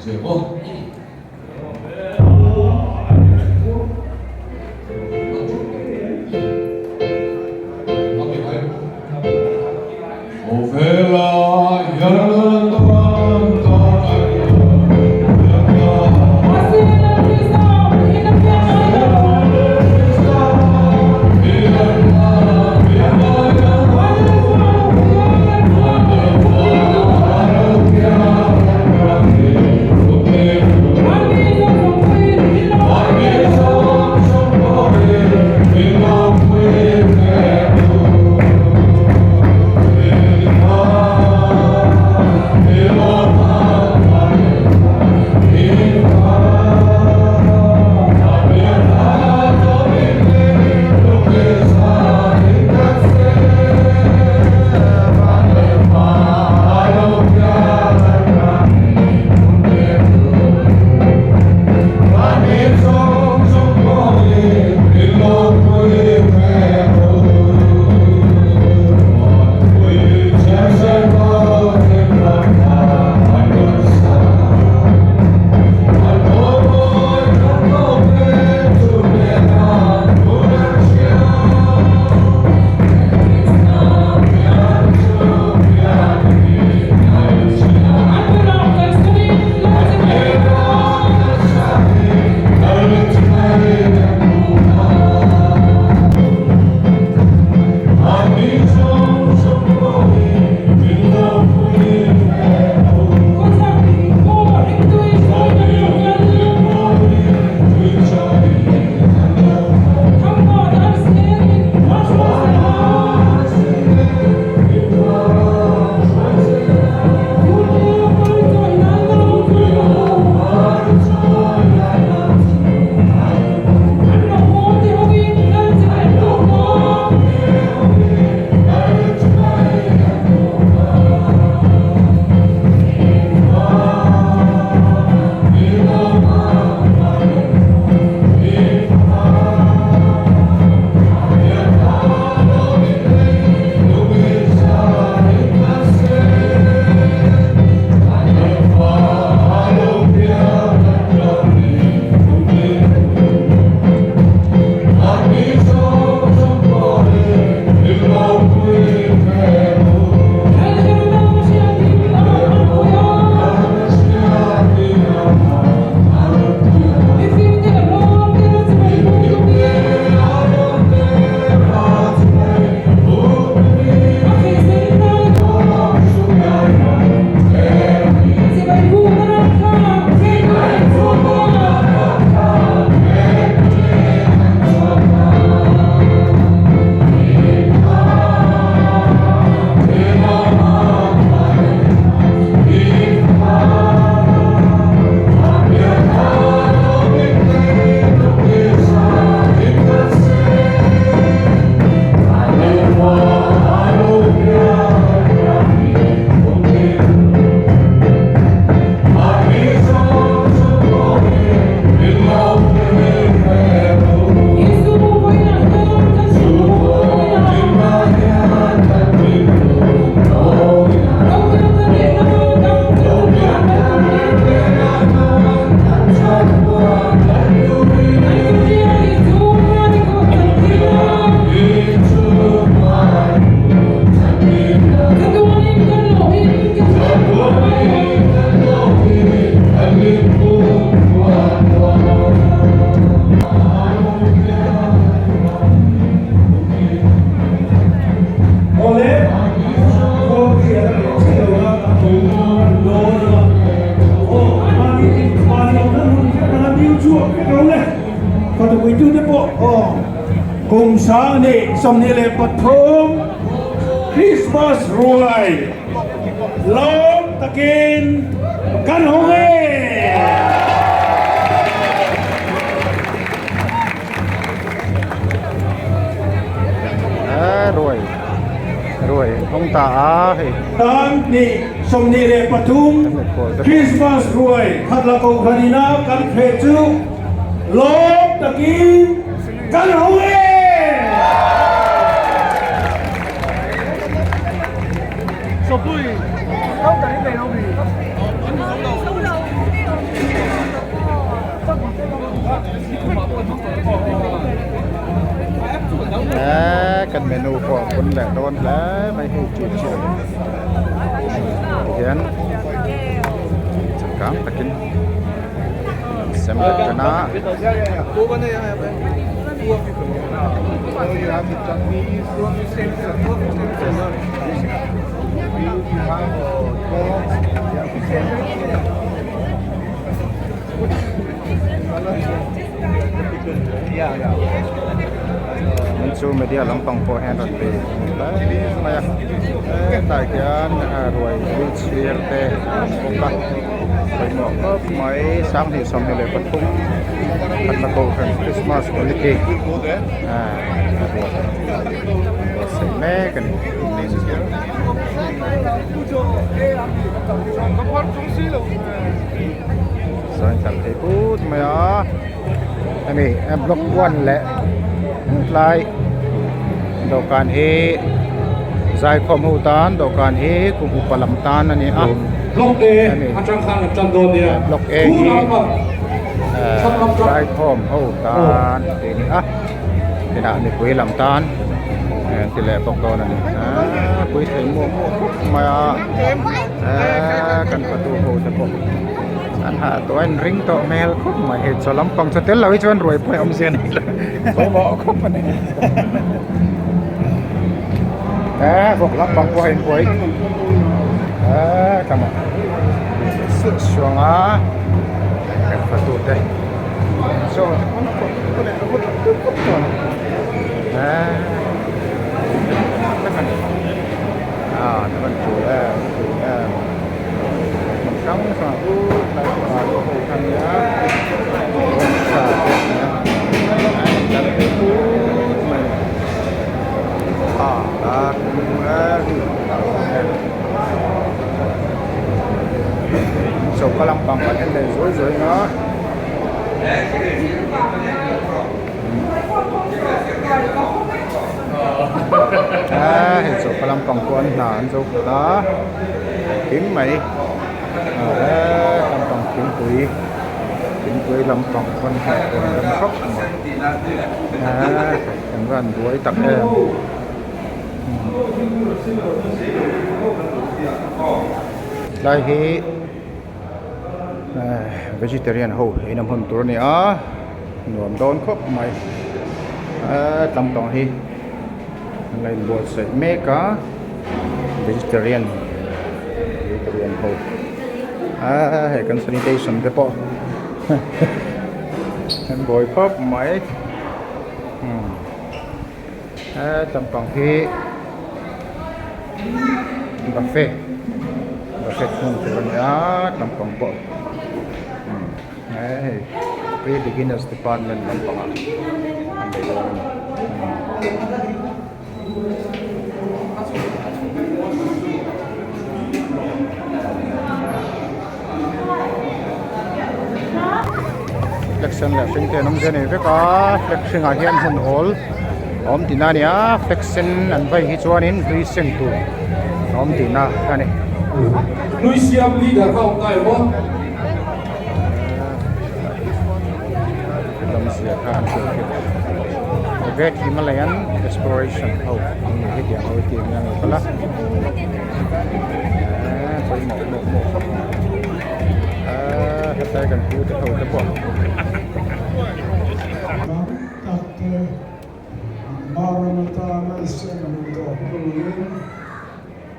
che aw. Awle, khualpi a la leh chiah lo a, kan dawn a. Aw, mahni mahni awmna hmun vek anga new chhuak vek lo le. Fatupuitute pawh aw, kum 20 23 Christmas ruai lawm takin kan hawng e! Ruai ruai hawng ta a hei. 2023 Christmas ruai khat la kohhran ina kan feh chu lawm takin kan hawng e! pun leh dawn hle mai hei ṭih chiah a ni tihian changkang takin an sem leh tan a. Chu media lampang pawh hian rawn pe mai a hetlai khian ruai wheelchair te a awm bawk a pawimawh khawp mai 2023 khatla kohhran Christmas committee a ruai buatsaih mek a ni. Sawn tlar thei put mai a hemi block one leh tlai dawhkan hi zaikhawm ho tan dawhkan hi kum upa lam tan a ni a hemi block A hi zaikhawm ho tan tih a ni a tinah mipui lam tan an ti leh bawk dawn a ni aaa pui thei muah muah khawp mai a eee kan fatu ho te pawh an hah tawh a in ring tawh hmel khawp mai hei chaw lampang chaw tel lo hi chuan ruai pawh a awmzia nei lo pawimawh khawp a ni eee vawk lampang pawh a inbuai eee tlamah suah suang a kan fatu te. Choka lampang kan en leh zuai zuai ang a. Hei choka lampang pawh an hna an zo khat a thing mai lampang thingpui thingpui lampang pawn hmuh tur an awm khawp mai an va han buai tak em. Tlai hi. Vegetarian ho eina hmun tur a ni a nuam dawn khawp mai eee tlangtawng hi an la inbuatsaih mek a vegetarian vegetarian ho eee hei kan sanitation te pawh an buai khawp mai eee tlangtawng hi. Buffet buffet hmun tur a ni a lampang pawh hei pre beginners department lampangah an nei dawn a ni. Flag sen leh hring te an awm zia nei vek a flag hringah hian hmun awl a awm tihna a ni a flag sen an vai hi chuanin hlui seng tur a awm tihna a ni. Hlui siam leader kha awm ta em aw? Lamzia kha an hrilh hrilh The Great Himalayan Exploration ho an ni hetiang ho hi tih a ni ang a pawimawh mawh mawh khawp mai hetlai kan pu te ho te pawh. Tam tak te Maram atana i sem luh tawh hnuin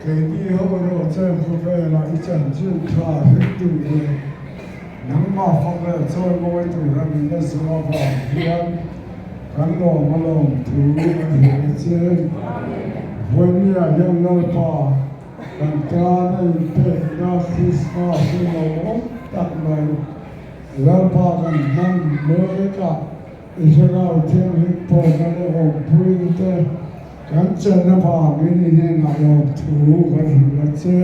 keini ho erawh chen khawvelah i chanchin tha hring tur leh nangmah fak leh chawi mawi tura min la zawh avang hian kan lawm a lawm thu kan hrilh a che. Vawinia hian Lalpa kan tan a inpekna Krismas hi lo awm tak mai Lalpa kan hman mek a. Israel Thianghlim pawhna leh awmpuina te kan chen avangin i hnenah lawmthu kan hrilh a che.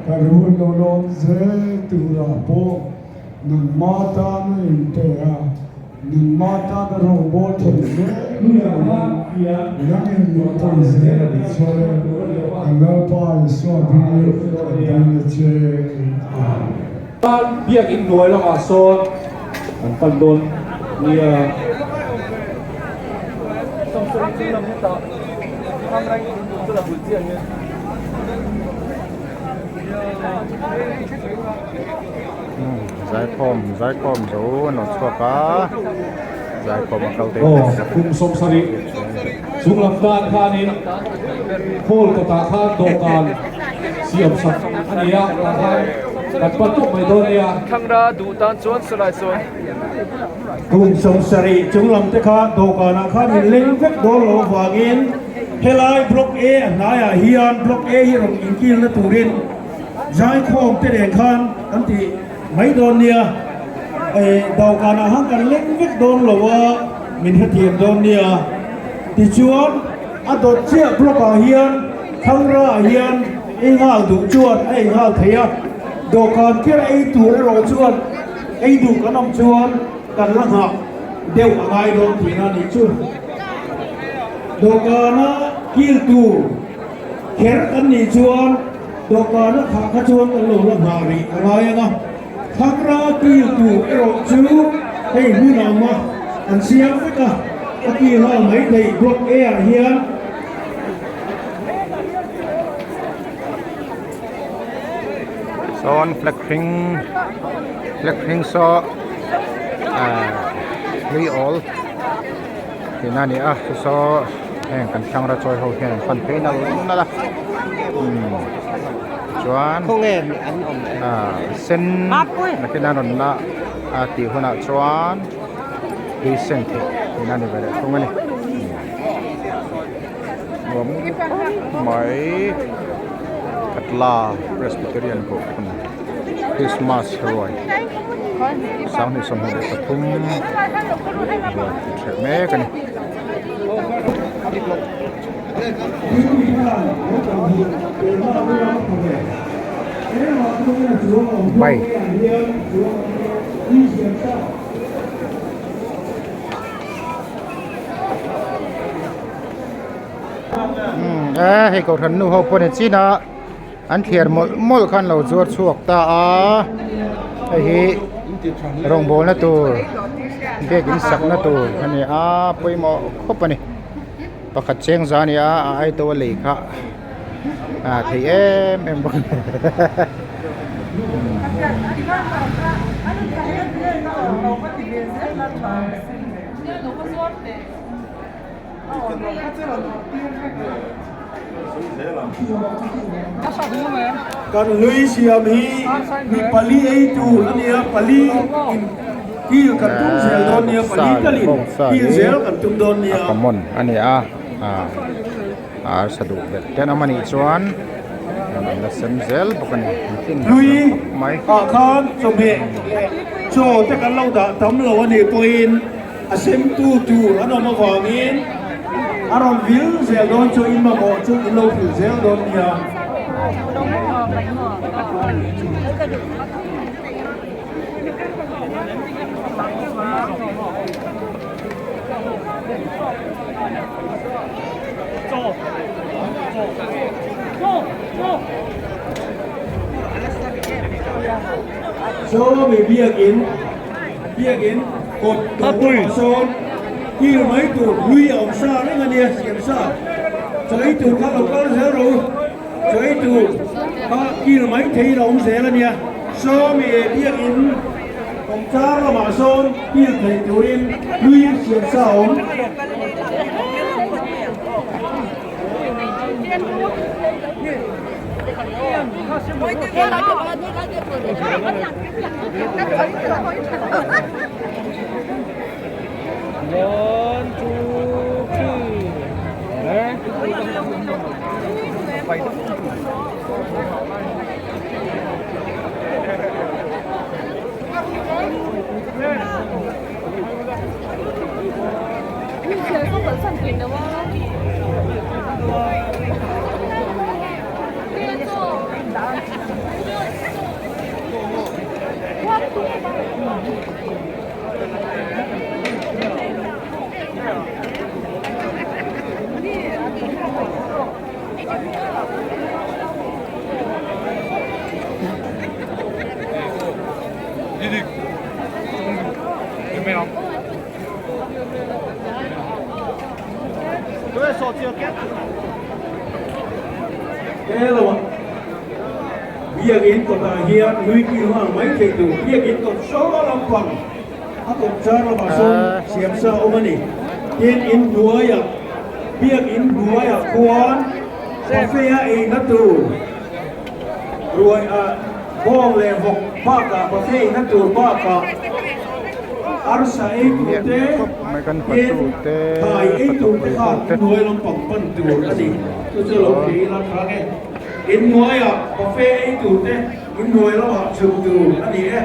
Kan hun lo lawm zel turah pawh nangmah tana inpe a, nangmah tana rawngbawl thei zel turin nangin min pui zel ang che. Kan Lalpa Isua hmingin kan dil a che. Amen. Biakinn hnuai lamah sawn An pan dawn nia. Zaikhawm zaikhawm zo an rawn chhuak a zaikhawm a kal te Aw kum sawmsarih chunglam tan khanin hall kawtah khan dawhkan siam sak a ni a tah khan kan pan tawp mai dawn nia. Thlangra duh tan chuan silai sawn. Kum sawmsarih chunglam te kha dawhkanah khan in leng vek dawn loh avangin helai block A a hnaiah hian block A hi rawn inkilna turin Zaikhawm te nen khan kan ti mai dawn nia, dawhkanah khan kan leng vek dawn lo a, min hrethiam dawn nia. Tichuan a dawt chiah block ah hian Thangra ah hian ei nghal duh chuan a ei nghal thei a, dawhkan kher ei tur erawh chuan ei duh kan awm chuan kan la nghah deuh a ngai dawn tihna a nih chu. Dawhkana kil tur kher kan nih chuan dawhkana khah kha chuan kan lo la nghah rih a ngai ang a, Thangra kil tur erawh chu hei hmun a awm a, an siam vek a, a kil nghal mai thei block A ah hian. Sawn flag hring flag hring saw ah hlui awl tihna a ni a chu saw heng kan thlangra chawi ho hian an pan phei nal nal a umm chuan ah sen nakin a rawn la a tih hunah chuan tui sen theih tihna a ni ve leh thung a ni. Nuam khawp mai Khatla Presbyterian Kohhran Christmas ruai sanghnih 23 ruai tih hreh mek a ni. Bike. E hei kohhran nu ho pawh ni chin a an thliar mawlh mawlh khan lo zuar chhuak ta a hei hi rawngbawlna tur biakin sakna tur a ni a pawimawh khawp a ni pakhat cheng za a ni a a aito a lei kha a thei em em bawk a ni. Kan hlui siam hi mi pali ei tur a nia, pali in kil kan tum zel dawn nia, pali talin kil zel kan tum dawn nia. A common a ni a, arsa duh belh ten awm a nih chuan an la sem zel bawk a ni. Hlui ah khan chawhmeh leh chaw te kan lo dah tam lo a nih pawhin A semtu tur an awm avangin a rawn vil zel dawn chu in mamawh chu in lo vil zel dawn nia. Sawmi biakin Biakin kawt tawh sawn kil mai tur hlui a awm sa reng a nia siam sa chaw ei tur kha lo kal zel rawh u chaw ei tur kha kil mai theiin a awm zel a nia sawmi biakin kawngchar lamah sawn kil theih turin hlui siam sa a awm. Hello Biakin kawtah hian lui kil nghal mai thei tur Biakin kawt saw lampang a kawt char lamah sawn siam sa a awm a ni. Tin, in hnuaiah Biakin hnuaiah khuan buffet a eina tur ruai ah bawng leh vawk bakah buffet eina tur bakah arsa ei tur te tin thai ei tur te khan inhnuai lampang pan tur a ni. Chu chu lo thei ila tha nge. Inhnuaiah buffet ei tur te inhnuai lamah chhuk tur a ni e.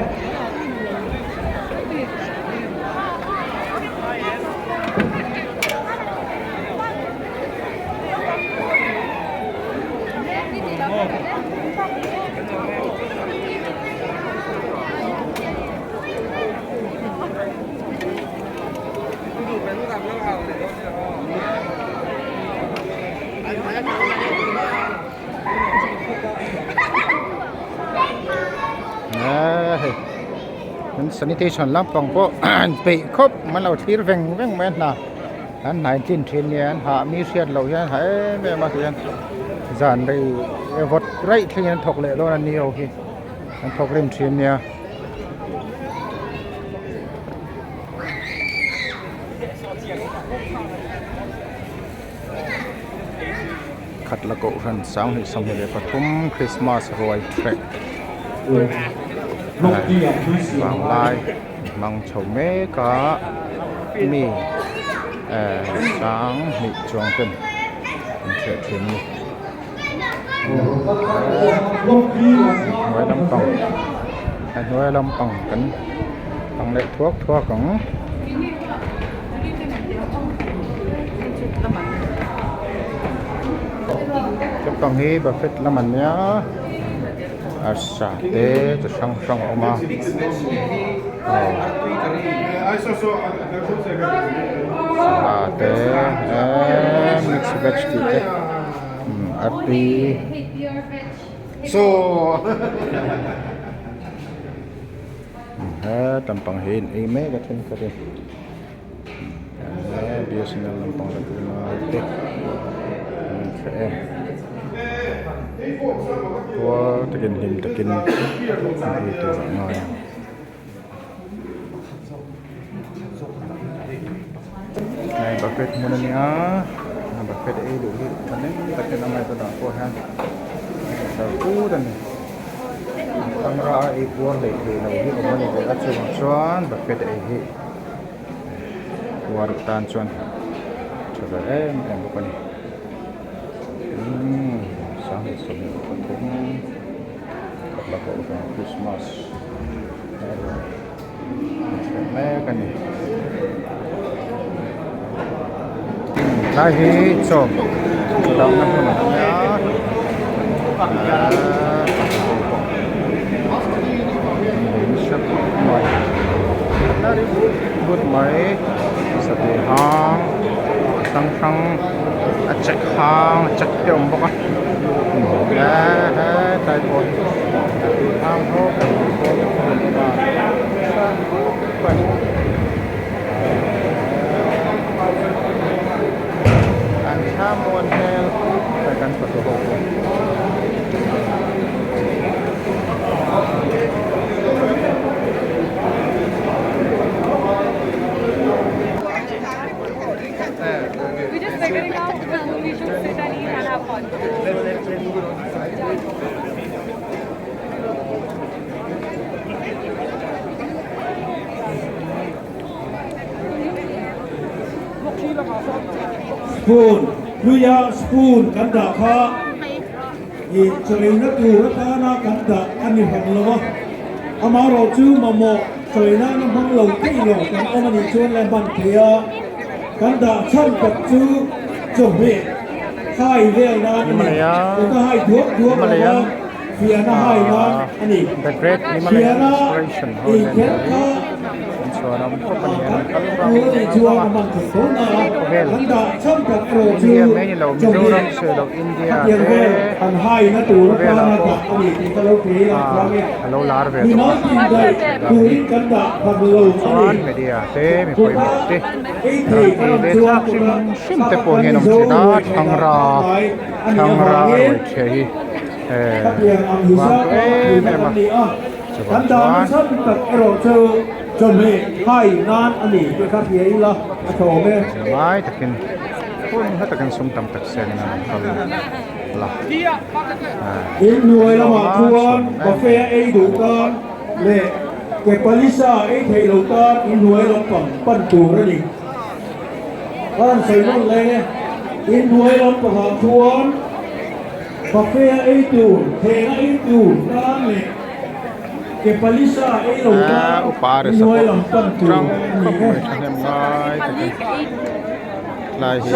Sanitation lampang pawh an peih khawp an lo thlir veng veng mai a hna an hnai chin thin nia an hah mi hriat loh hian hah em em a tihian zan rei vawt raih thlengin an thawk leh dawn a ni ho hi an thawk rim thin nia. Khat la kohhran 2023 Christmas ruai threh vanglai hmang chho mek a mi eh 2000 chuang ten an threh thin a ni hnuai lampang a hnuai lampang kan ang leh thuak thuak ang. Lampang hi buffet lam an nia arsa te chi hrang hrang a awm a aw sangha te eee mix veg tih te artui he lampang hi in ei mek a thenkhat in BSNL lampang leh tunlai te an thleh e khua takin hlim takin hmuh tur a ngai ang. Hei buffet hmun a nia buffet ei duh hi thahnem takin a ngaihtuah danah pawh hian tlar put a ni. Camera a ei puar leh theih loh hi awm a ni ve a chuvang chuan buffet ei hi puar tan chuan tha ve em em bawk a ni umm 2023 khat la pawh vang Christmas erawh an thleng mek a ni tlai hi chaw dahna hmun a nia ahh nasa khawp mai but mai sateh hang hrang hrang a chek hang a chek te a awm bawk a ehe tlai pawh hi tui hang ho An thla muan hmel hei kan fatu ho pawh. We're just figuring out with whom we should sit and eat and have fun. Spoon hluia spoon kan dah kha i chawlehna tur atana kan dah a ni hran lo a, amaherawh chu mamawh chawlehna na hmang lo theih lo kan awm a nih chuan le hman thei a, kan dah chhan tak chu chawhmeh hai vel nan a ni, kut a hai duak duak lo a. Fiahna hai nan a ni. The Great Himalayan Fiahna Inspiration ho ei hian kher hi kha An chhuanawm khawp a ni an kal rang rang a khawvel India mai ni lo Mizoram sawi loh India te khawvelah pawh ah a lo lar ve tawh a chuan media te mi pawimawh te rawn ei ve chak hrim hrim te pawh hian awm thin a thlangra thlangra a rawi chhe hi eh vang tawh em em a chuvang chuan. Ngai takin hun hla takin sum tam tak sen in an kal la Upa resa pawh tang khawp mai thahnem ngai takin tlai hi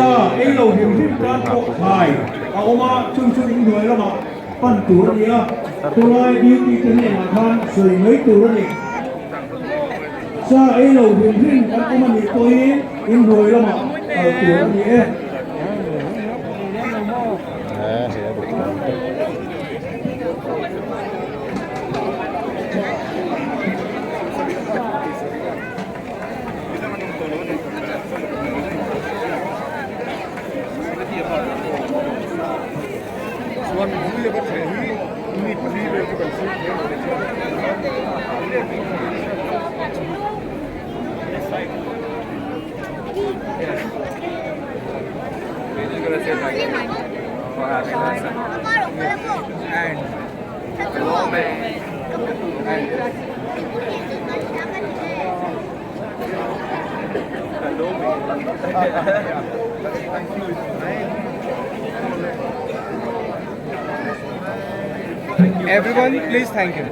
Everyone, please thank him.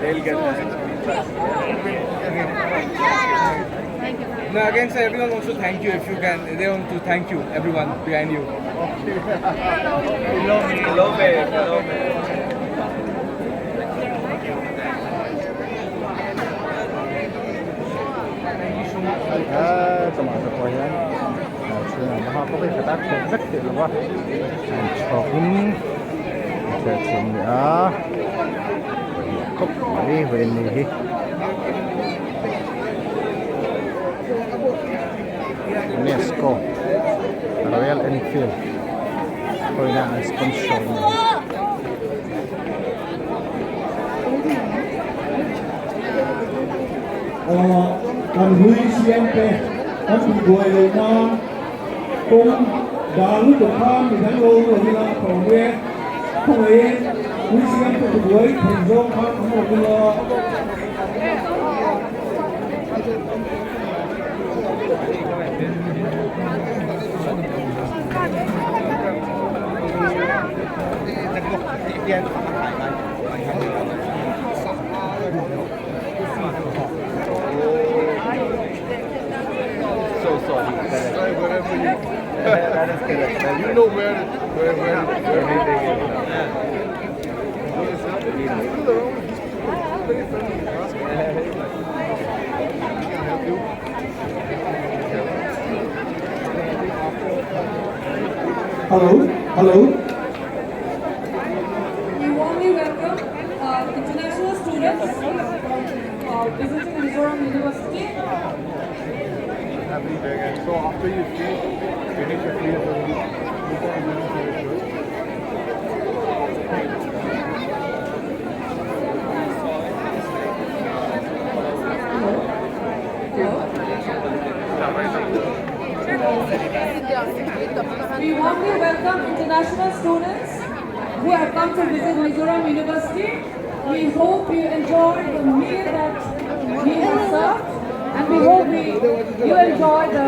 They'll get No, again, sir, everyone wants to thank you if you can. They want to thank you, everyone behind you. Hello, hello, hello. A tomato pawh hian a chhungah hma pawh hi ka tan vek tih lo a an chhawkin a chhiar chhum leh a khawp mai vawiin ni hi. Unesco Royal Enfield pawhin a an sponsor a ni. Kan hlui siam te kan tih buai loh nan kawng dan lutuk khan mi dang lo lo ila a tawm e. Khawngaihin hlui siam te ti buai thei zawng khan an awm ila. So sorry. Wherever you, That is correct. you know where, where, where, where. Hello, hello. We warmly welcome international students from visiting Mizoram University. So after you finish your clear, you can We warmly welcome international students who have come to visit Mizoram University. We hope you enjoy the meal that we have served, and we hope you enjoy the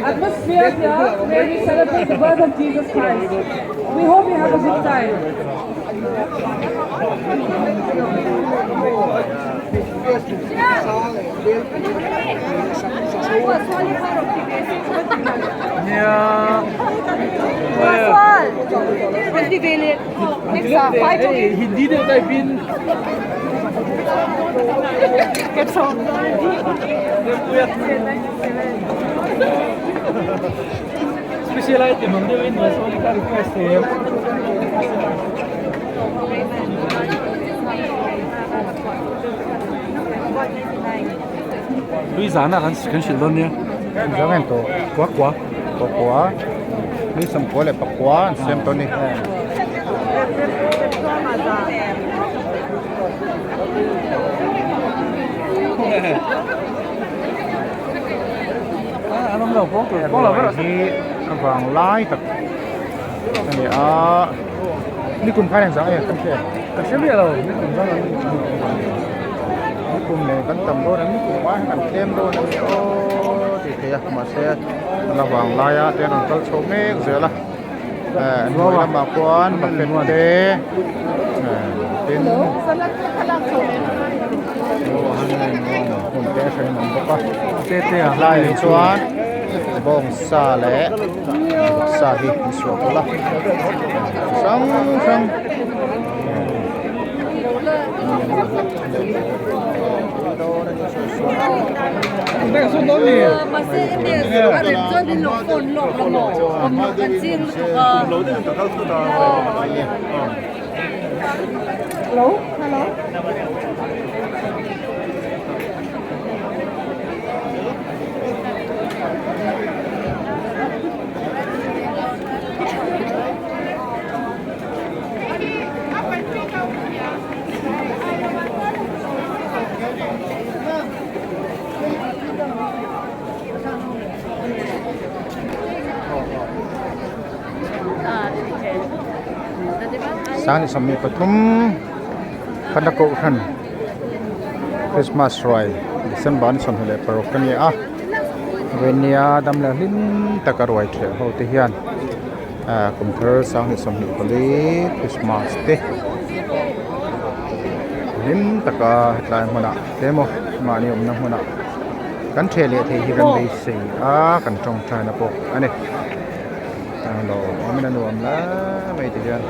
atmosphere here where we celebrate the birth of Jesus Christ. We hope you have a good time. Yeah. Lui zana kan kan hrilh dawn nia. Zang en tawh. Kua kua. Kua kua. Lui sam kua leh pakua an siam tawh a ni. Hi a vang lai tak a ni a nikum khan engzah nge kan hria Ka hre miah lo nikum zan an nikum nen kan tam dawn em nikum ai hian kan tlem dawn a ni aw tih theih a mahse a la vang laia te an rawn kal chho mek zel a eh an hnuai lamah khuan bucket te eh tin hmun te a hran awm bawk a tlaiah chuan bawngsa leh sa hi an suah pawlh a hrang hrang. Sangni 23 khatna kohhran Christmas ruai December ni 26 a ni a venia dam leh hlim taka ruai ṭheh ho te hian ah kum thar 2024 Christmas te hlim taka hetlai hmunah te emaw mahni awmna hmunah kan ṭheh leh thei hi kan beisei a kan ṭawngṭaina pawh a ni. Lo awmin a nuam hle mai ti hian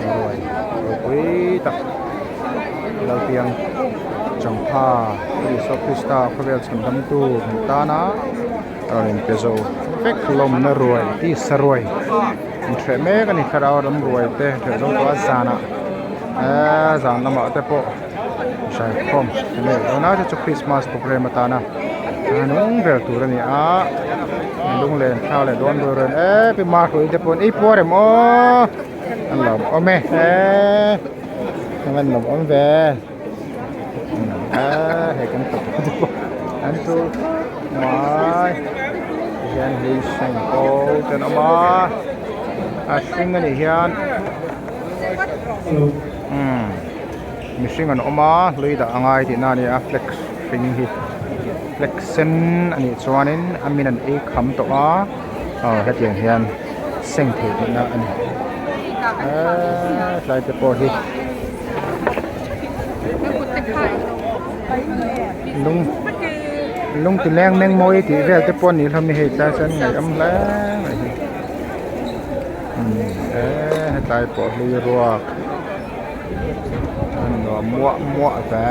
ruai ropui tak Lalpiang Changpha Isua Krista khawvel chhan damtu kan tana a rawn inpe zo vek lawmna ruai tisa ruai an hreh mek a ni thlarau ram ruai te hreh zo tawh a zanah eee zan lamah te pawh Zaikhawm enge tuna chu chu Christmas program atana a nung ber tur a ni a lunglen thla leh dawn ber em em pi Marhlui te pawh ei puar em aw an lo awm e eee an lo awm ve eee hei kan fapa te pawh an tul mai tihian hei seng pawl te an awm a a hring a nih hian umm. Mihring an awm a hlui dah a ngai tihna a ni a flex hring hi flex sen a nih chuanin a min an ei kham tawh a aw hetiang hian seng thei tihna a ni eee tlai te pawh hi lung lung ti leng meng mawi tih vel te pawh a nih hlawm hi hei tlai chuan ngaihawm hle mai hi eee hetlai pawh hlui ruak. A nuam muah muah ve.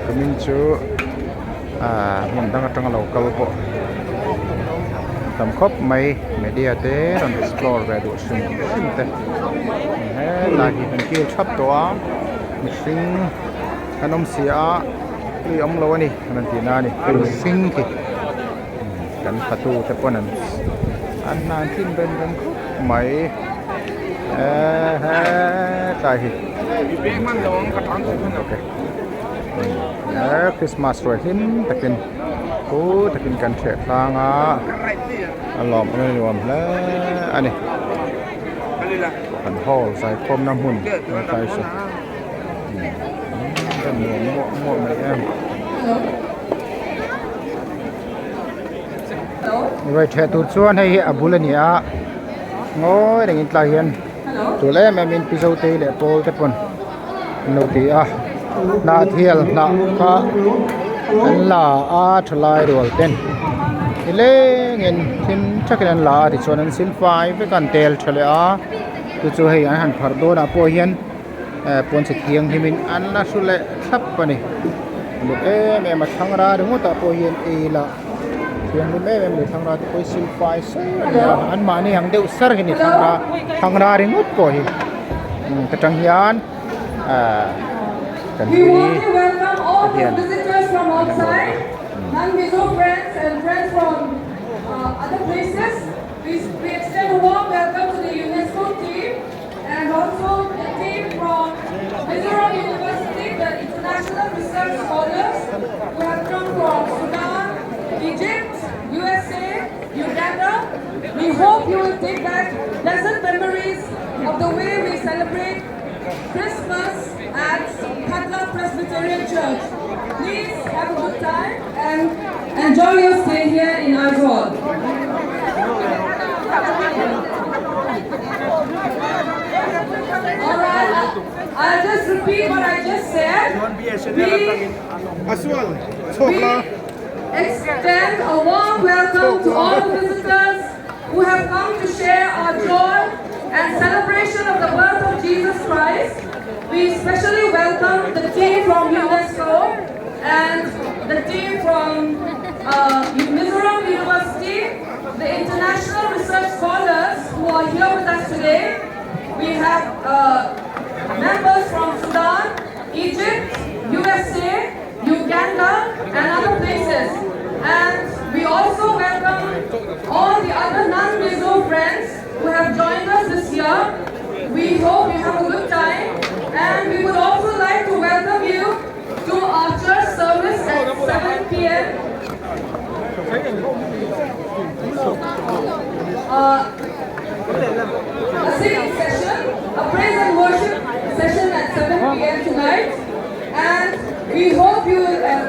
Kumin chu ah hmun dang atanga lo kal pawh tam khawp mai media te rawn explore ve duh hrim hrim te helai hi kan kil thap tawh a mihring kan awm si a tui awm lo a ni an tih na a ni mihring khi. Kan fatu te pawn an an hna an tlin rem rem khawp mai eee hetlai hi eee christmas ruai hlim takin pu takin kan hreh tlang a a lawm awm a nuam hle a ni kan hall zaikhawmna hmun hetlai chu a nuam muah muah mai em. Ruai theh tur chuan hei hi a bul a ni a ngawi rengin tlai hian tul em em in pi zo te leh pawl te pawn an lo ti a. Hnahthial hnah kha an la a thalai rual ten nilengin thim thakin an la a tichuan an silfai vek a an tel tha leh a chu chu hei an han pharh dawnah pawh hian eh pawnchhe thianghlim in an la hru leh thlap a ni uluk em em a thlangra ringawt ah pawh hian ei lah thianghlim em em a ni thlangra te pawh hi silfai sar a ni a anmahni ang deuh sar hi a ni thlangra thlangra ringawt pawh hi ta tang hian. We warmly welcome all the visitors from outside, non-Mizo friends and friends from uh, other places. We, we extend a warm welcome to the UNESCO team and also the team from Mizoram University, the international research scholars who have come from Sudan, Egypt, USA, Uganda. We hope you will take back pleasant memories of the way we celebrate Christmas at Khatla Presbyterian Church. Please have a good time and enjoy your stay here in Aizawl. All right, I'll just repeat what I just said. We, we extend a warm welcome to all the visitors who have come to share our joy and celebration of the birth of Jesus Christ. We especially welcome the team from UNESCO and the team from uh, Mizoram University, the international research scholars who are here with us today. We have uh, members from Sudan, Egypt, USA, Uganda, and other places. And we also welcome all the other non-Mizo friends who have joined us this year. We hope you have a good time. And we would also like to welcome you to our church service at 7 p.m. Uh, a singing session, a praise and worship session at 7 p.m. tonight. And we hope you will, uh,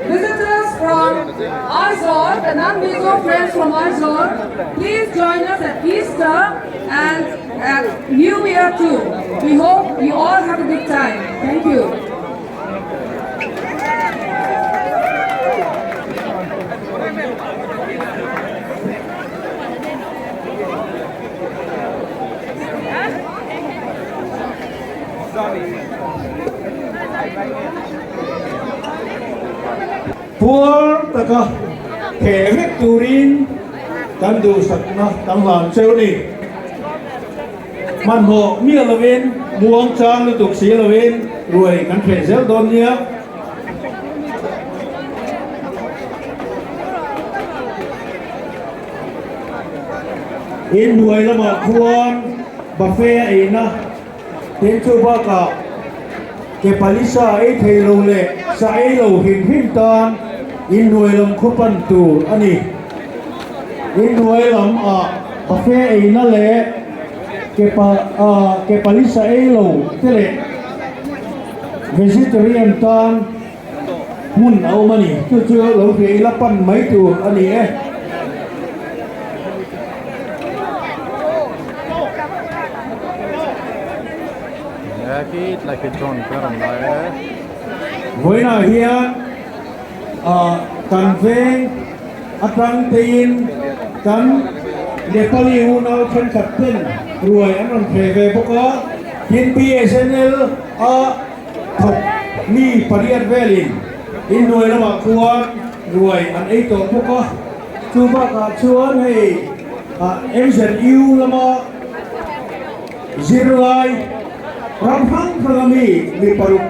visitors from Aizawl, the non-Mizo friends from Aizawl, please join us at Easter and at New Year too. We hope you all have a good time. Thank you. Puar taka theh vek turin kan duhsakna kan hlan cheu a ni. Hmanhmawh miah lovin muang chang lutuk si lovin ruai kan theh zel dawn nia. Inhnuai lamah khuan buffet a eina tin chu bakah ke pali sa ei thei lo leh sa ei lo hrim hrim tan inhnuai lam khu pan tur a ni. Inhnuai lam ah buffet eina leh ke pa ah ke pali sa ei lo te leh vegetarian tan Hmun a awm a ni. Chu chu lo hria ila pan mai tur a ni e. Vawiinah hian kan veng atang teiin kan Nepali unau thenkhat ten ruai an rawn hreh ve bawk a, tin BSNL a Thawk mi pariat velin inhnuai lamah khuan ruai an ei tawh bawk a, chu bakah chuan hei MZU lama zirlai ram hrang hranga mi mi paruk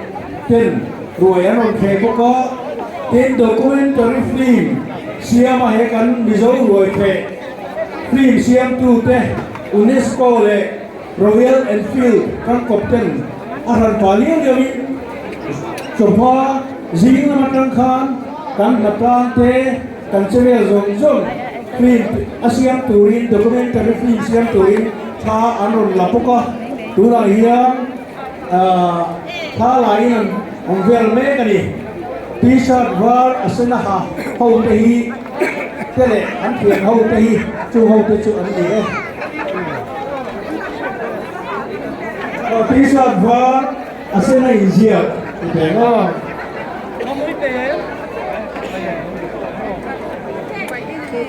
ten ruai an rawn thleh bawk a, tin documentary film siama he kan Mizo ruai thleh film siamtute UNESCO leh Royal Enfield kan kawp ten a hran pah liau liau in chawhma zing lam atang khan kan hnatlang te kan che vel zawng zawng film a siam turin documentary film siam turin thla an rawn la bawk a, tunah hian ahh thla la in an awm vel mek a ni. T-shirt var a sen a ha ho te hi te leh an thian ho te hi chung ho te chu an ni e. T-shirt var a sen a inziak. I pe maw?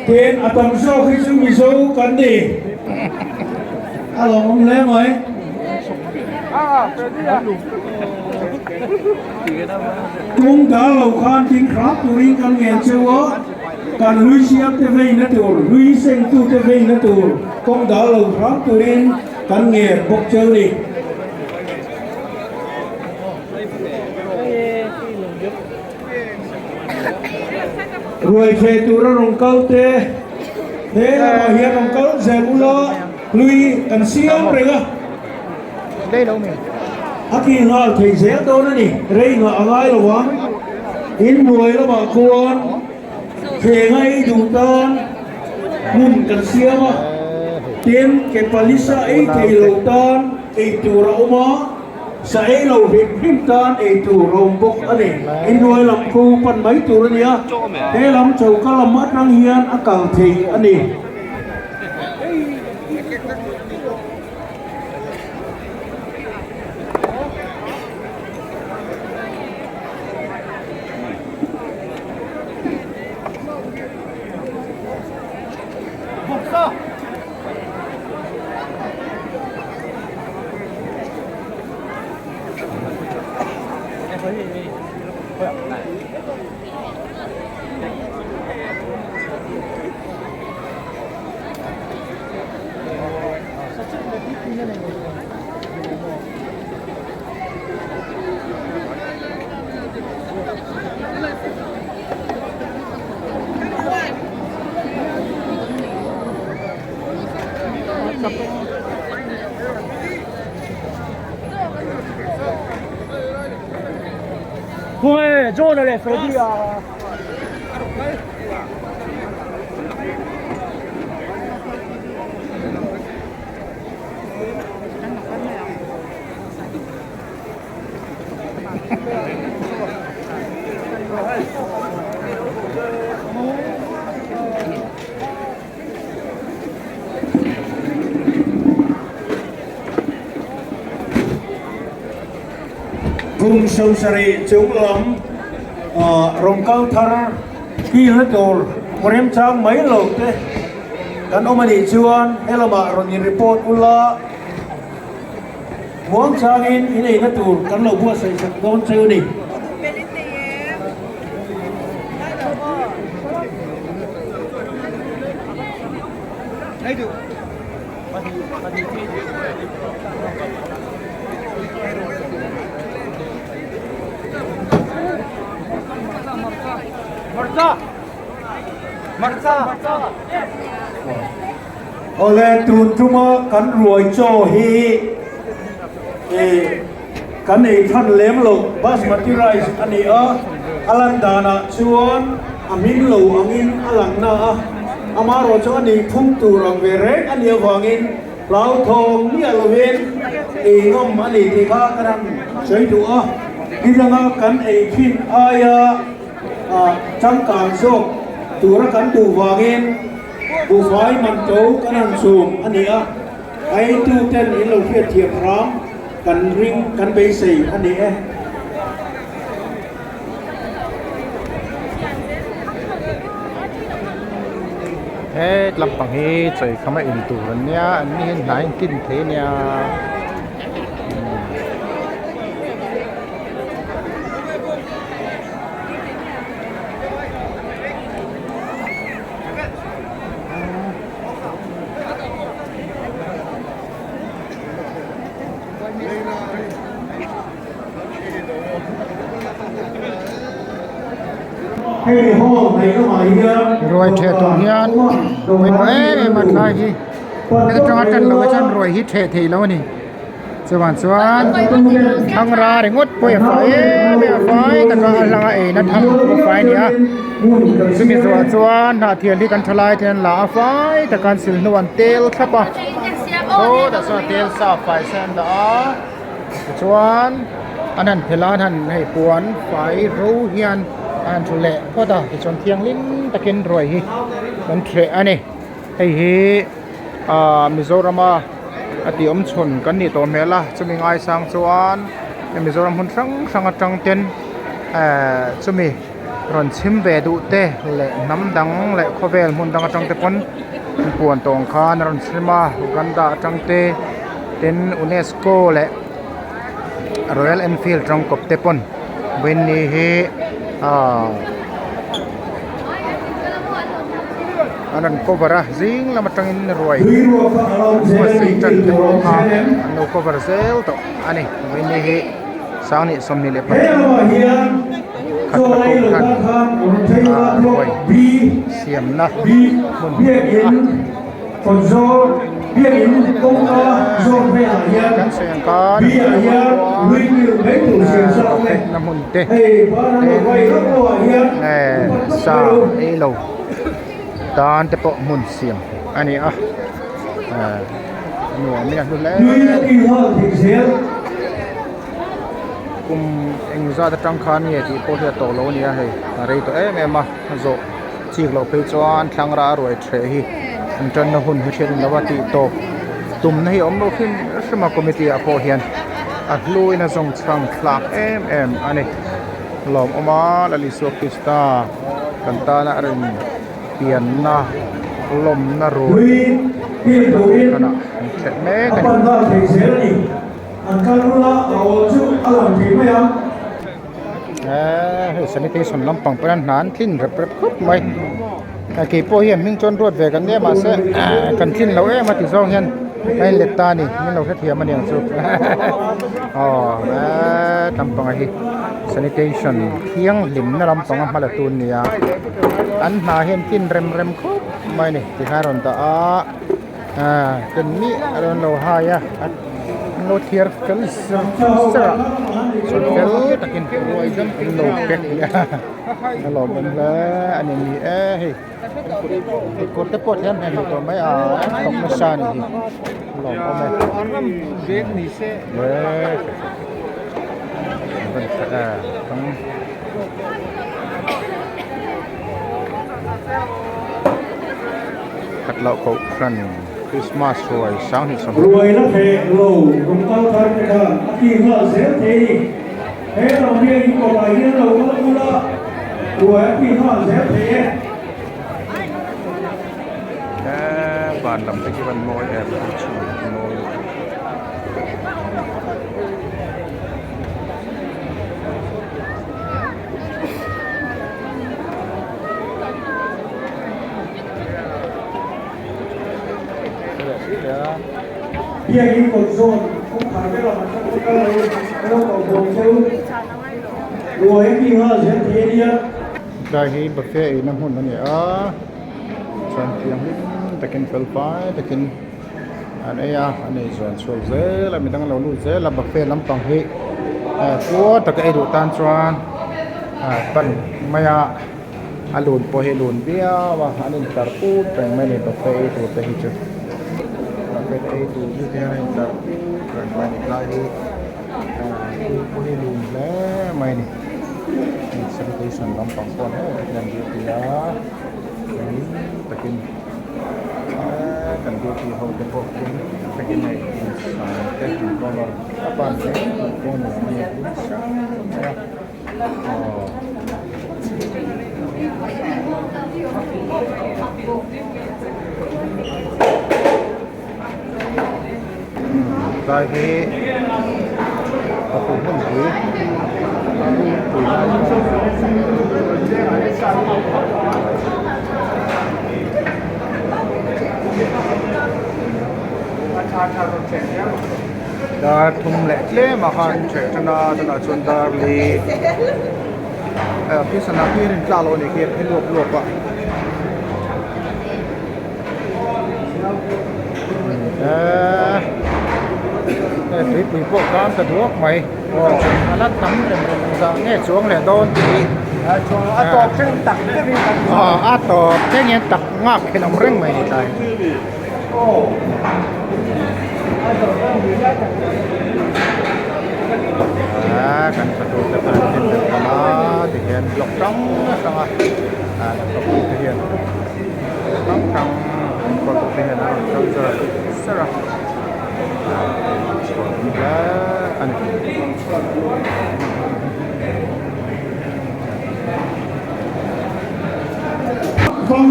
Tin, a tam zawk hi chu Mizo kan ni. A lawmawm hle mai. Tung dal lo khan ding hrang turin kan ngen cheu a, kan hlui siam te veina tur, hlui sengtu te veina tur kawng dal lo hrang turin kan ngen bawk cheu ni. Ruai theh tura rawn kal te he lamah hian rawn kal zel ula hlui kan siam reng a. A ki nghal thei zel dawn a ni, rei nghah a ngai lo ang. Inhnuai lamah khuan thleng a ei duh tan hmun kan siam a, tin ke palisa ei thei lo tan ei tur a awm a, sa ei lo hrim hrim tan ei tur a awm bawk a ni. Inhnuai lam khu pan mai tur a ni a, he lam choka lam atang hian a kal thei a ni. Kum sawmsarih chung lam rawn kal thar kilna tur remchang mai lo te kan awm a nih chuan he lamah rawn in report ula muang changin in eina tur kan lo buatsaih sak dawn cheu a ni. Awle tun tuma kan ruai chaw hi kan ei than lem lo basmati rice a ni a, a lan danah chuan a hming lo angin a lang na a, amaherawh chu a nih phung tur ang ve reng a nih avangin hlauthawng miah lovin ei ngam a ni tih kha kan han sawi duh a, nidanga kan ei thin aia changkang zawk tura kan duh vangin buhfai man to kan han chhum a ni a, a eitu ten in lo hriatthiam hram kan ring kan beisei a ni e. He lampang hi chawi khama in tur an nia an ni hian hnai an kin thei a nia. Ruai theh tur hian pawimawh em em a thlai hi heta tanga tan loh hi chuan ruai hi theh theih loh a ni chuvang chuan thlangra ringawt pawh a fai em em a fai taka a hlanga eina tham pawh a fai a ni a chumi zawhah chuan hnahthial hi kan tha lai te an la a fai taka an sil hnu an tel thlap a sawtah sawn a tel sa fai se an dah a. Tichuan an han phelh a an han hei puan fai ro hian an han thu leh phawt a tichuan thianghlim takin ruai hi kan threh a ni hei hi ahh Mizorama a tih awm chhun kan nih tawh hmel a chumi ngaisang chuan Mizoram hmun hrang hrang atang ten ehh chumi rawn chhim ve duh te leh hnam dang leh khawvel hmun dang atang te pawn puan tawng khan a rawn chhim a Uganda atang te tin UNESCO leh Royal Enfield tangkawp te pawn vawiin hi ahh an rawn cover a zing lam atangin ruai buatsaih tan te pawh kha an lo cover zel tawh a ni vawiin hi sanghnih 22 khat la pawh khan ahh ruai siamna hmun a. Kan sawi ang khan na hmun te tin sa ei lo tan te pawh hmun siam a ni a nuam in a hlu hle kum engzat atang khan nge tih pawh hi a tawh lo a ni a hei a rei tawh em em a zawh. Chik loh phei chuan thlangra a ruai threh hi an tanna hun hi hriat lo a tih tawp tumna hi a awm lo hrim hrim a committee ah pawh hian a hluin a zawng chhang thlak em em a ni lawmawm a Lal Isua Krista kan tana a rawn pianna lawmna ruai khanah an thleh mek a ni. Eee hei sanitation lampang pawh hian hna an tlin rep rep khawp mai a kei pawh hian hming chuan ruat ve kan nia mahse kan tlin lo em a ti zawng hian a in let ta a ni min lo hrethiam a niang chu aw he lampanga hi sanitation thianghlimna lampanga hma la tu an ni a an hna hi an tlin rem rem khawp mai a ni tikhan a rawn dah a. Ah ken miah a rawn lo hai a an lo thiar fel ser ser a sawn fel takin an lo pack leh a a lawmawm hle a ni ni e hei kawr te pawh thiam hmel tawh mai a an thawk nasa a ni hi a lawmawm e Khat loh koh hran Christmas ruai sanghnih sawmhnih. Ruai la theh lo rawng kal thar te khan a ti nghal zel thei ni. He ram hian in kawtah hian lo kal ula ruai a ti nghal zel thei e. He van lam te khi van mawi em a chhun mawi lutuk. Biakin kawt zawn kawngkhar ber ah kan kal lo lo koh bawm cheu ruai a ti nghal zel thei a nia. Tlai hi buffet eina hmun a ni a, chuan thianghlim takin fel fai takin an ei a, an ei zawn chhuak zel a midang lo lut zel a buffet lampang hi puar taka ei duh tan chuan pan mai a. A lun pawh hi a lun viau a an intlar put reng mai a ni buffet ei tur te hi chu buffet ei tur hi te hian a intlar put reng mai a ni tlai hi ah tui pawh hi a lun hle mai a ni sanitation lampang pawh an hmuh hian duty a engin takin eee kan duty ho te pawh khi takin hei insang te an cover thlap a an hmel hmuh pawh a nuam a ni insang mai a. Tlai hi a pu hmun pui pui lai Dar thum leh tlem ah khan ṭheh ṭan a tunah chuan dar li ah khi sana khi a intlak loh a nih khi a phe luap luap a eee hei tuipui pawh khan ta duak mai a la tam rem rem zah nge chuang leh dawn tih a tawp thleng tak deuhin a tawp thleng hian tak ngak khelh ang reng mai a ni tlai. Ah kan patur te pawh an hlim deuh tam a tihian block hrang hrang a ah laptop te hian hrang hrang enkawl te hian a rawn kal zar zar a. chhuan hle a ni. Ram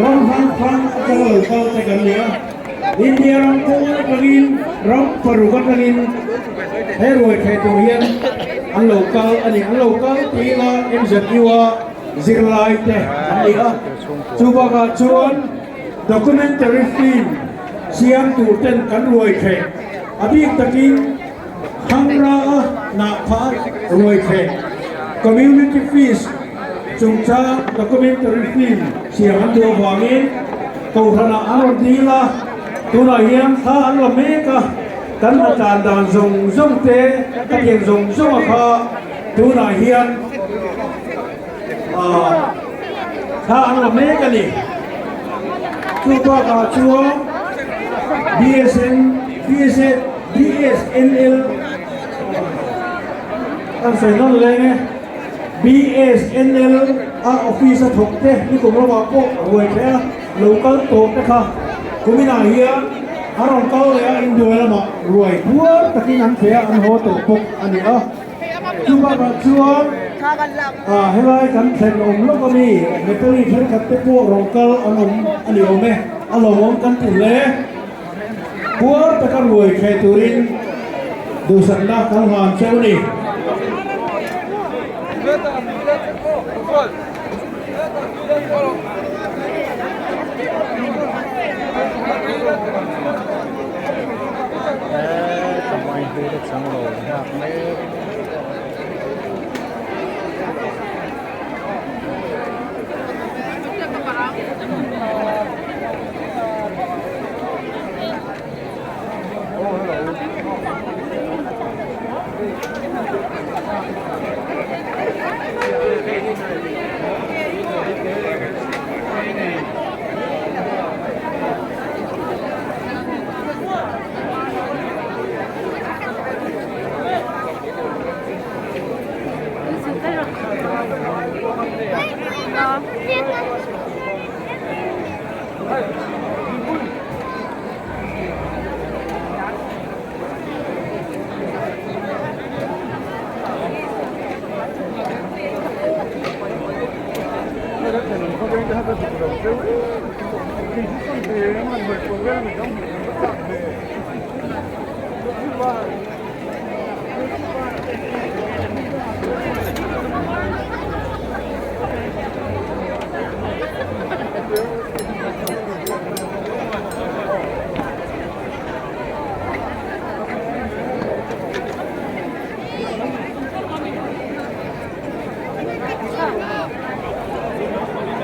ram hrang hrang atanga lo kal te kan ni a, India ram pawn atangin ram paruk atangin he ruai thei tur hian an lo kal a ni. An lo kal tih ila MZU a zirlai te an ni a, chu bakah chuan documentary film siam tur ten kan ruai theih a bik takin Thangra a hnahpha ruai theih Community Feast chungchang documentary film siam an duh avangin Kohhranah an rawn dil a, tunah hian thla an la mek a, kan hna tlan dan zawng zawng te ka tiang zawng zawng a kha tunah hian thla an la mek a ni. Chu bakah chuan BSN BSA BSNL kan sawi nawn leng e. BSNL a office a thawk te nikum ramah pawh ruai theih a lo kal tawh te kha kuminah hian a rawn kal leh a inbuai lamah ruai puar takin an theh a an haw tawh bawk a ni a. Chu bakah chuan helai kan thlen awm lawk ami Nepali thenkhat te pawh rawn kal an awm a ni awm e, a lawmawm kan ti hle. Puar taka ruai theh turin duhsakna kan hlan cheu a ni.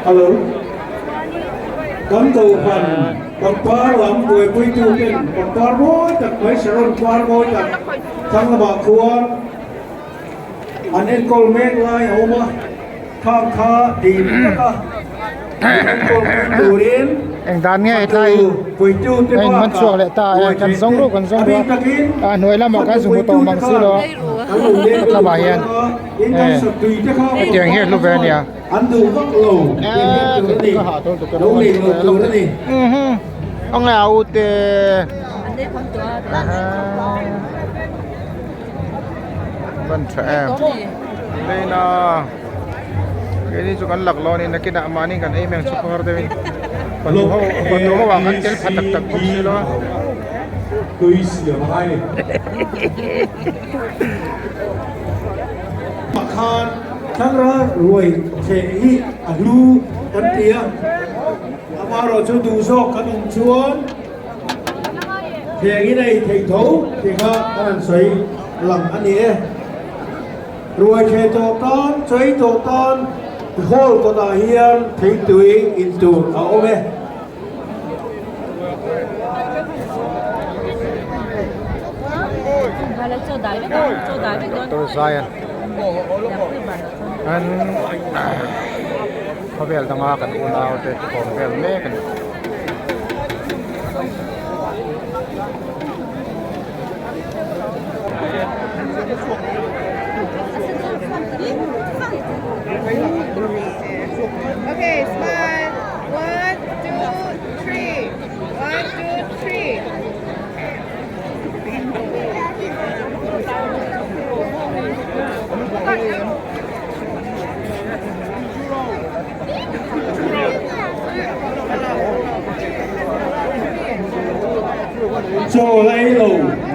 Hello. Kan kohhran pangpar lam buaipuitu ten pangpar mawi tak mai saron par mawi tak thlang lamah khuan an enkawl mek lai a awm a, khang kha dim taka an enkawl pui turin Eng dan nge tlai a in man chhuak leh ta e kan zawng ruh kan zawng ruh a a hnuai lamah kan zu hmu tawh mang si lo a lamah hian e hetiang hi a hlu ve a nia a nge a u te van tha em leina keini chu kan lak lo a ni nakinah mahni kan ei mai ang chu khawhar deuhin fanu ho fanu ho ah kan tel pha tak tak bawk si lo a. Tui siam a ngai ni. Pakhat thlangra ruai theh hi a hlu kan ti a, amaherawhchu duh zawk kan awm chuan Thengin a ei theih tho tih kha kan han sawi lang a ni e. Ruai theh tawh tan, chawi tawh tan hall kawtah hian theitui in tur a awm e. Doctor Zion an khawvel danga kan unau te kawm vel mek a ni. Okay, smile. One, two, three. One, two, three. Chaw la ei lo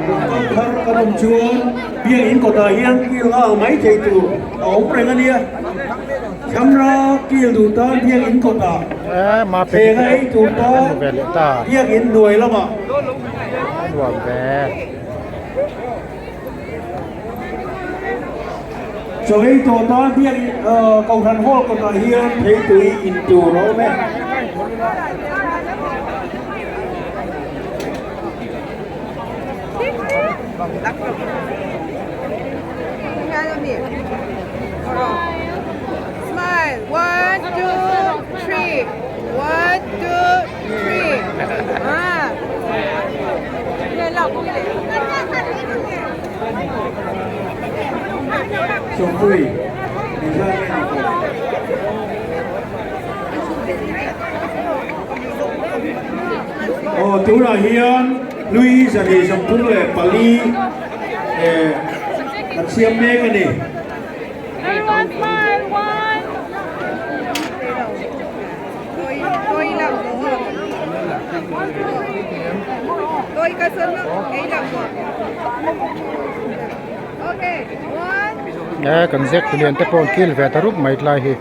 kal thar kan awm chuan biakinn kawtah hian kil nghal mai thei tur a awm reng a nia. Thlangra kil duh tan biakinn kawtah theng a ei tur tan biakinn hnuai lamah. Chaw ei tawh tan biakinn Kohhran Hall kawtah hian theitui in tur a awm e. Smile. One, two, three. One, two, three. Ah. Sawmpui, engzat nge ni tawh? Aw, tunah hian hlui 234 eh kan siam mek a ni. Everyone smile. One. E kan zek tu lian te pawh an kil ve ta rup mai tlai hi.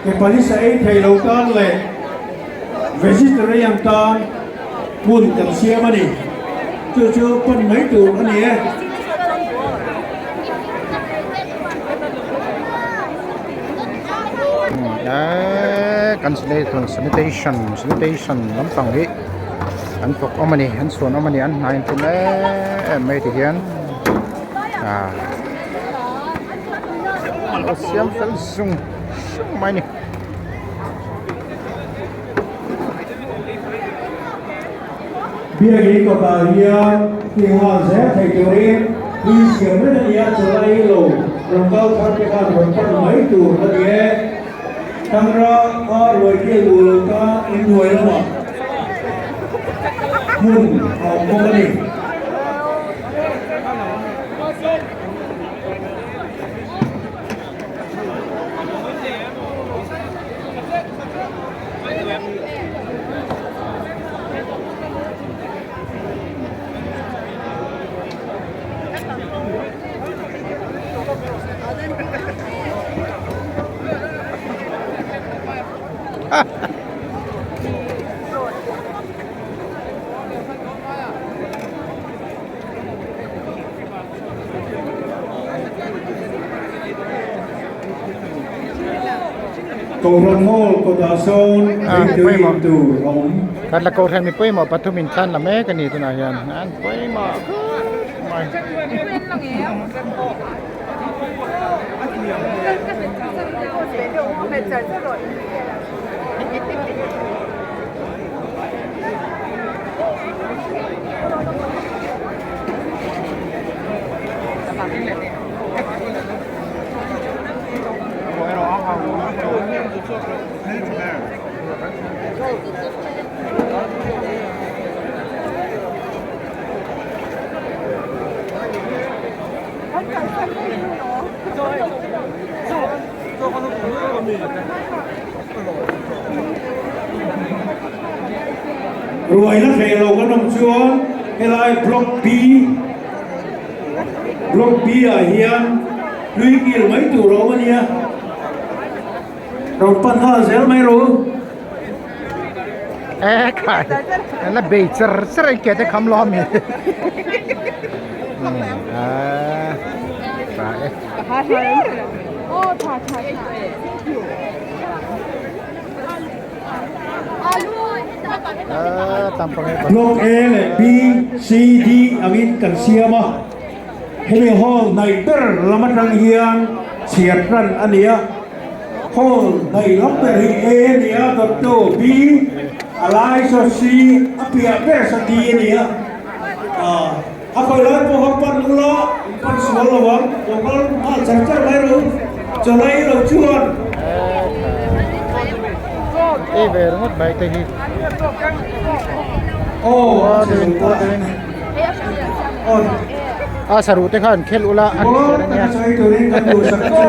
Nepalese ei thei lo tan leh vegetarian tan hmun kan siam a ni. Chu chu pan mai tur a ni e. Kan sanitation sanitation lampang hi an thawk awm a ni an chhuan awm a ni an hna in tum em em mai ti hian ah a siam fel zung zung mai a ni. Biakinn kawtah hian ti nghal zel thei turin tui siam reng a ni a, chawlai lo rawn kal thar te khan rawn pan mai tur a ni e. Tangra a ruai kil duh lo tan inhnuai lamah hmun a awm bawk a ni. Kohhran Hall kawtah sawn thingtui in tur a awm. Kan la Kohhran mi pawimawh pathum in thlan la mek a ni tunah hian an pawimawh khawp mai. Ruai la hreh lo kan awm chuan helai block B block B ah hian hlui kil mai tur a awm a nia rawn pan nghal zel mai rawh u. E khai an la bei char char a in ke te kham lo ami a tha e. Block A leh B, C, D angin kan siam a, hemi hall hnaih ber lam atang hian chhiar tan a ni a, hall hnaih lam ber hi A a ni a, dawttu B, a lai saw C, a piah ber saw D a ni a. A khawi lai pawh kha pan ula, in pan sual lo ang, lo kal nghal char char mai rawh u, chawlai lo chuan. Ei ve ringawt mai te hi. Aw, A saruh te khan khel ula an Aw, taka chawi turin kan duhsak chu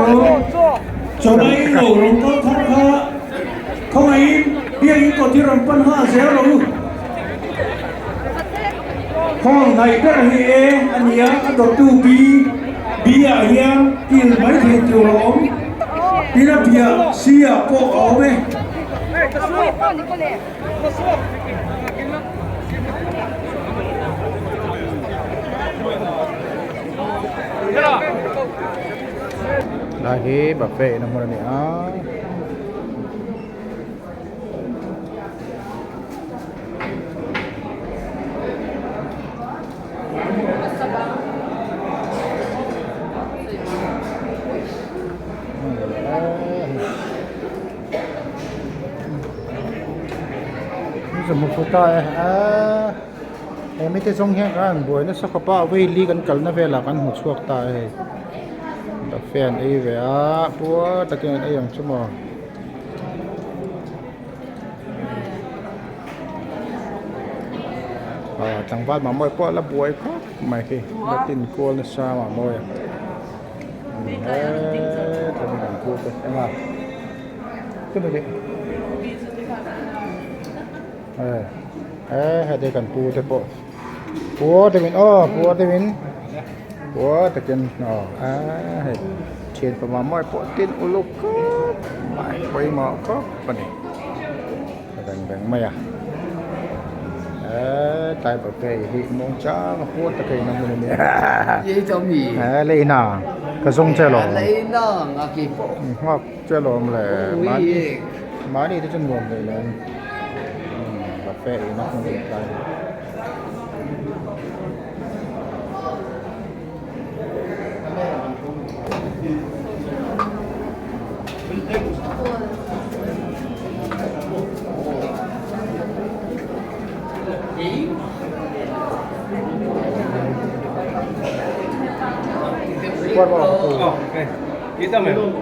chawlai lo rawn kal thar kha khawngaihin biakin kawt hi rawn pan nghal zel rawh u. Hall hnaih ber hi E a ni a, a dawttu B, B ah hian kil mai thei tur a awm. Tin a piah C ah pawh a awm e. Lai hi buffet in a hmun a ni a. Ta e a he mite zawng hian khan an buai nasa khawp a vei li kan kalna velah kan hmu chhuak ta e hei buffet an ei ve a puar takin an ei ang chu maw. Aw tlangval mamawia pawh a la buai khawp mai khi la tin kual nasa mamawia hetlai hi kan pu te eng a e heti kan pu te pawh puar deuhin aw puar deuhin puar takin aw a hei thianpa mamawia pawh tin uluk khawp mai pawimawh khawp a ni reng reng mai a hetlai buffet hi muang chang a puar taka in a hmun a ni a lei na ka zawng che alawm nghak che alawm le mahni mahni te chu nuam ve lo buffet in a hmun a ni tlai.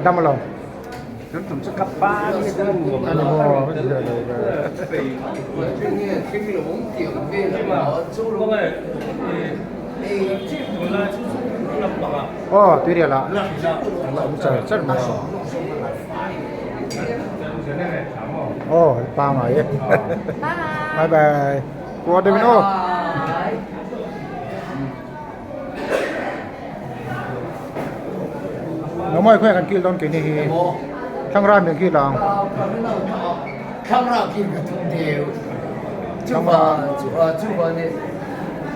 Dam lo. Aw tuirial ah an la awm char char mai a aw pangai e bye bye kuar deuh in aw. Nomawi khawiah kan kil dawn keini hi thlangra min kil ang thlangra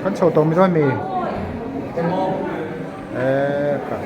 kan chho tawh mi dawn mi eee kha.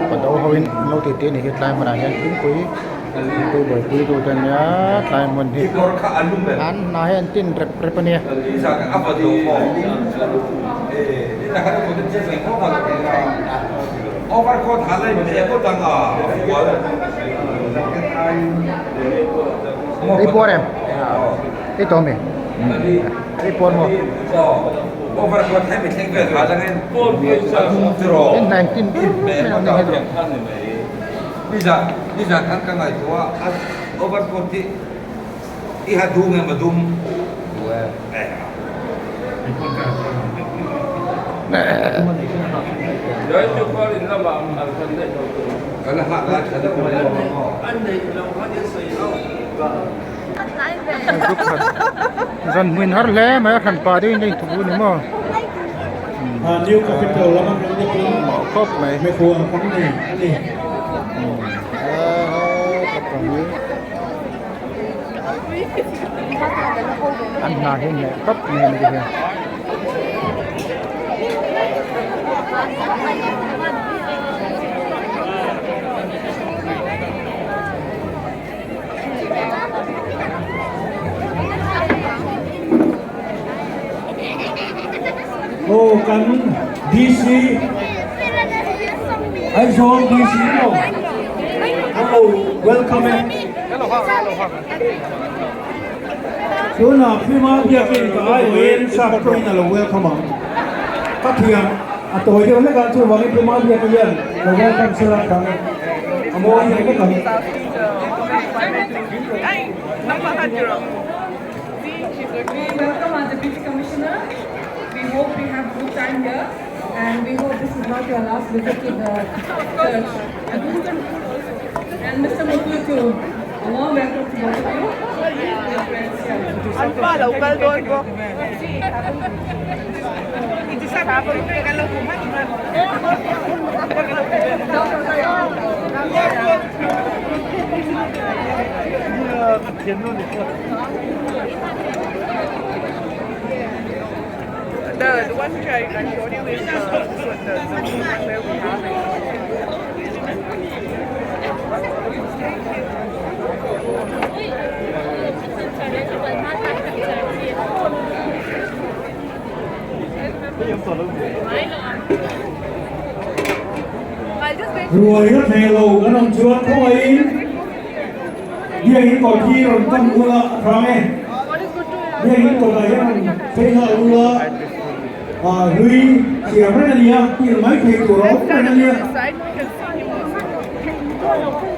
Pado ho in an lo titi a nih hi tlai hmunah hian thingpui thingpui buaipui tu te ania tlai hmun hi an hna hi an tin rep rep a nia. Ei puar em? Ei tawh ami? Ei puar maw? En 19 Zan hmuin har hle mai a hran pah deuhin a inthup u ni maw. New Capital lam atang te pawhin Mawh khawp mai. mikhual kan nei a ni. An hna hi hneh khawp mai ani hian. Aw kan DC Aizawl DC maw an lo welcome e. Tunah Fima biakin ka aiawhin sap tawngin a lo welcome ang. Ka thiam a tawi deuh hlek a, chuvangin Fima biak hian lo welcome sela dang a mawi deuh hlek ang. We welcome our Deputy Commissioner. We hope we have good time here and we hope this is not your last visit to the church. And Mr. Mutlu too. A warm welcome to both of you. Your friends here. The one which I showed you is this one, the one where we have it. I'll just wait. Ruai ka thei lo kan awm chuan khawngaihin biakin kawt hi rawn pan ula a hrang e. Biakin kawtah hian rawn phei nghal ula ah hlui siam reng a nia, kil mai thei tur a awm reng a nia. Side, we can see him also.